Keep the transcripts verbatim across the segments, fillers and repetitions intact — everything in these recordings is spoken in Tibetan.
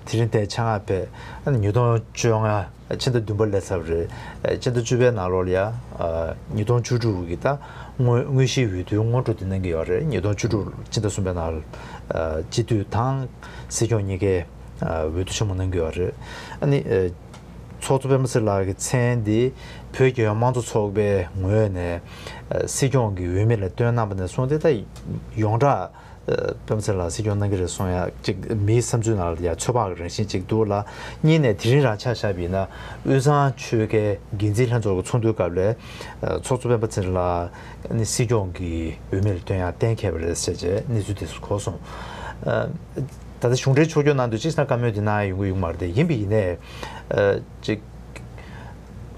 དེ་རིང་དེ་ཆེད་མངགས་ཕེབས། ཨ་ནི་ཉིས་སྟོང་བཅོ་ལྔ་ཕྱི་ཟླ་བདུན་པ་སླེབས་ཚར་བ་རེད། ཨ་ཕྱི་ཟླ་བཅུ་པའི་ནང་ལོགས་ལ་ཡ། ཨ་ཉིས་སྟོང་བཅུ་དྲུག་གི་ད་དངོས་དངོས་གཞིའི་འོས་བསྡུའི་སྔོན་འགྲོ་དེ་གནང་གི་ཡོད་རེད། ཉིས་སྟོང་བཅུ་དྲུག་ཕྱི་ཟླ་གསུམ་པའི་ནང་ལ་ཨ་སྤྱི་འཐུས་དང་སྲིད་སྐྱོང་གཉིས་ཀའི་ཨ་འོས་བསྡུ་ཆེན་མོ་གནང་གི་ཡོད་རེད། ཨ་ནི་ཨ་ཚོགས་གཙོ་སྤེན་པ་ཚེ་རིང་ལགས་ཀྱི་མཚན་འདི་བོད་རྒྱལ་ཡོངས་དམངས་གཙོ་ཚོགས་པའི་ངོས་ནས་ཨ་སྲིད་སྐྱོང་གི་འོས་མི་ལ་བཏོན་གནང་བ་ནས་བཟུང་སྟེ་ད་ཡོངས་གྲགས། ཨ་སྤེན་པ་ཚེ་རིང་ལགས་སྲིད་སྐྱོང་གནང་གི་རེད་གསུང་ཡ་གཅིག་མིའི་བསམ་ཚུལ་ནང་ལ་ཡ་ཚོད་དཔག་གི་རང་བཞིན་གཅིག་འདུག་ལ། གཉིས་ནས་དེ་རིང་རང་ཆ་བཞག་པ་ཡིན་ན་དབུས་གཙང་ཆོལ་ཁའི་འགན་འཛིན་ལྷན་ཚོགས་ཀྱི་ཚོགས་འདུའི་སྐབས་ལ་ཨ་ཚོགས་གཙོ་སྤེན་པ་ཚེ་རིང་ལགས་ནི་སྲིད་སྐྱོང་གི་འོས་མི་ལ་བཏོན་ཡ་གཏན་འཁེལ་བ་རེད་ཟེར་བྱས་གནས་ཚུལ་དེ་ཚོ་གོ་སོང་། ཨ་ད་ལྟ་གཞུང་འབྲེལ་ཕྱོགས་སྐྱོང་ནང་དུ་གཅིག་བྱས་ན་བཀའ་མོལ་དེ་གནང་ཡ་ཡོང་གི་ཡོད་མ་རེད་དེ། ཡིན་པ་ཡིན་ནའི་ཨ་གཅིག་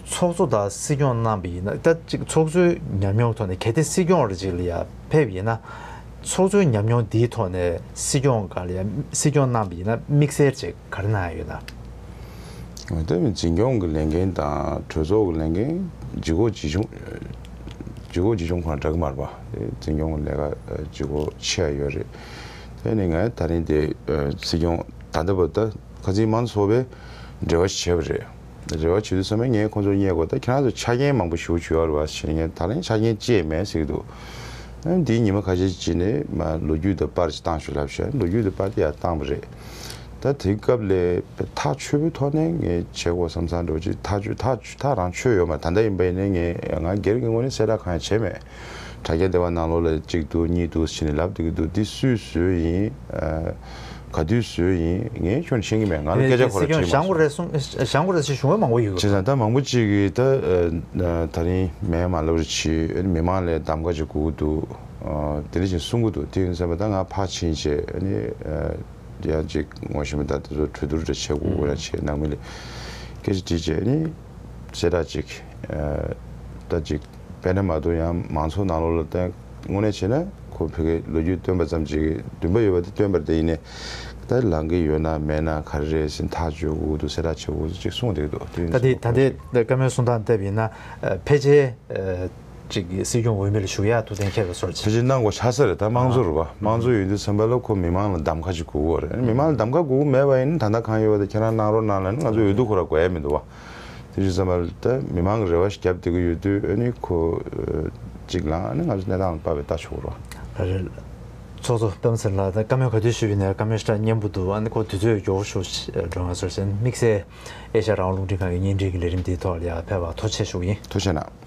ཚོགས་གཙོ་དང་སྲིད་སྐྱོང་གནང་བ་ཡིན་ན། ད་ཅིག་ཚོགས་གཙོའི་ཉམས་མྱོང་ཐོག་ནས་གལ་ཏེ་སྲིད་སྐྱོང་རེ་ཅིག་ལ་ཡ་ཕེབས་ཡིན་ན། ཚོགས་གཙོའི་ཉམས་མྱོང་འདིའི་ཐོག་ནས་སྲིད་སྐྱོང་སྒང་ལ་ཡ་སྲིད་སྐྱོང་གནང་བ་ཡིན་ན་དམིགས་བསལ་ཅིག་ག་རེ་གནང་ཡ་ཡོད་ན། ད་འཛིན་སྐྱོང་གི་ལས་འགན་དང་གྲོས་ཚོགས་ཀྱི་ལས་འགན་ལྗིད་ཁོག་ཇི་བྱུང་ལྗིད་ཁོག་ཇི་བྱུང་ཁོ་ན་འདྲ་གི་མ་རེད་པ། འཛིན་སྐྱོང་གི་ལས་ཀ་ལྗིད་ཁོག་ཆེ་བ་ཡོད་རེད། དེ་ནི་ངས་ད་རིང་དེ་སྲིད་སྐྱོང་ད་ལྟ་བར་དུ་ཁ་སང་མང་ཚོགས་པའི་འབྲེལ་བ་བྱས་པ་རེད། རེ་བ་བྱེད་དུས་ཙམ་པ་ངས་ཁོང་ཚོར་བསྙད་དགོས། ད་ཁྱེད་རང་ཚོ་ཆ་རྐྱེན་མང་པོ་ཞེ་པོ་ཅིག་ཡོད་རེད་པ་ཟེར། ངས་ད་ལན་ཆ་རྐྱེན་ཅི་ཡང་མེད་ཟེར་གྱི་འདུག་ཨ་འདིའི་ཉི་མ་ཁ་ཤས་ཅིག་ནས་མ་ལོ་རྒྱུས་དང་པར་ཅིག་བཏང་ཤོག་ལབ་བྱས། ལོ་རྒྱུས་དང་པར་དེ་ཡར་བཏང་པ་རེད། ད་དེའི་སྐབས་ལ་ཐག་ཆོད་པོའི་ཐོག་ནས་ངས་བྱེད་དགོས་བསམ་བསམ་འདྲ་བོ་ཅིག་ཐག་ཆོད་ཐག་ཐག་རང་ཆོད་ཡོད་མ་རེད། ད་ལྟ་ཡིན་པ་ཡིན་ནའི་ངས་ང་སྒེར་གྱི་ངོས་ནས་གསལ་བསྒྲགས་གང་ཡང་བྱས་མེད། དྲ་རྒྱ་སྡེ་བ་ནང་ལོགས་ལ་གཅིག་འདུག་གཉིས་འདུག་ཟེར་ནས་ལབ་བསྡད་ཀྱི་འདུག་འདི་སུས་བཟོས་ཡིན། ཨ་ག་དུས་བཟོས་ཡིན། ངས་ཁྱོན་ནས་ཤེས་ཀྱི་མེད། ང་ལ་སྐད་ཆ་ཁོ་རང་དྲིས་མ་སོང་། སྐྱོང་བཞེངས་དགོས་རེད་གསུང་། བཞེངས་དགོས་རེད་ཟེར་གཞུང་བ་མང་པོ་ཡོད་གི། བྱས་ཙང་ད་མང་པོ་ཅིག་གིས་ད་ཨ་ད་རིང་མེད་མ་ལབ་རེ་བྱས། མི་མང་ལ་གདམ་ག་ཅིག་དགོས་ཀྱི་འདུག་ཨ་དེ་འདྲ་ཞིག་གསུང་གི་འདུག་དེ་ཡིན་ཙང་ད་ང་ཕར་ཕྱིན་བྱས་ཨ་ནི་ཨ་ཡང་ཅིག་ངོ་ཤེས་མི་དག་དེ་ཚོ་གྲོས་བསྡུར་འདྲ་བྱེད་དགོས་དགོས་ར་བྱས། ནང་མི་ལ་སྐད་ཆ་དྲིས་བྱས་ཨ་ནི་གསལ་བསྒྲགས་ཅིག་ཨ་ད་ཅིག་དཔེར་ན་མ་གཏོགས་ཡང་མང་ཚོགས་ནང་ལོགས་ལ་བལྟས་དངོས་གནས་བྱས་ན་ཁོ་ཕ་གིའི་ལོ་རྒྱུས་བཏོན་པ་ཙམ་ཅིག་གིས་འདུན་པ་ཡོད་པ་དེ་བཏོན་པ་རེད། དེ་ཡིན་ནའི་ད་ལངས་ཀྱི་ཡོད་ན་མེད་ན་ག་རེ་རེད་ཟེར་ཐག་གཅོད་དགོས་འདུག་གསལ་བསྒྲགས་བྱེད་དགོས་འདུག་ཅིག་གསུངས་བསྡད་འདུག་དེ་ཡིན་ད་ལྟའི་ད་ལྟའི་བཀའ་མོལ་གསུང་སྟངས་བལྟས་པ་ཡིན་ན། ཕལ་ཆེར་ཅིག་སྲིད་སྐྱོང་འོས་མི་ལ་ཞུགས་ཡག་ཐུགས་གཏན་འཁེལ་བའི་བཟོ་འདྲ་ཅིག་ཕལ་ཆེར་གནང་དགོས་ཆགས་ས་རེད། ད་དམངས་གཙོ་རེད་པ། དམངས་གཙོ་ཡིན་དུས་ཙམ་པ་ལ་ཁོ་མི་མང་ལ་གདམ་ག་ཅིག་དགོས་ཀྱི་ཡོད་རེད། མི་མང་ལ་གདམ་ག་དགོས་ཀྱི་མེད་པ་ཡིན་ན་ད་ལྟ་གང་ཡོད་པ་དེ་ཁྱེད་རང་གནང་རོགས་གནང་ལབ་ན་ང་ཚོ་འོས་བསྡུ་ཁོ་ར་དགོས་ཡ་མི་འདུག་པ། དེ་བཞིན་ཙམ་པ་ལ་ད་མི་མང་གི་རེ་བ་ཞིག་བརྒྱབ་བསྡད་ཀྱི་ཡོད་དུས་ཨ་ནི་ཁོ་ཨ་གཅིག་ལངས་ཨ་ནི་ང་ཚོ་གནས་སྟངས་ལ་དཔག་པའི་ལྟ་ཆོག་རོགས། ཚོགས་གཙོ་སྤེན་པ་ཚེ་རིང་ལགས་ད་བཀའ་མོལ་ག་དུས་ཞུས་པ་ཡིན་ནའི་བཀའ་མོལ་ཞེ་དྲག་སྙན་པོ་འདུག་ཨ་ནི་ཁོ་དུས་ཚོད་མགྱོགས་པོ་ཞིག་འགྲོ་ང་ཚོར་བྱས་ན་དམིགས་བསལ་ཨེ་ཤ་ཡ་རང་དབང་རླུང་འཕྲིན་ཁང་གི་བརྙན་འཕྲིན་གྱི་ལས་རིམ་འདིའི་ཐོག་ལ་ཡར་ཕེབས་པར་ཐུགས་རྗེ་ཆེ་ཞུ་གི་ཡིན། ཐུགས་རྗེ་གནང་།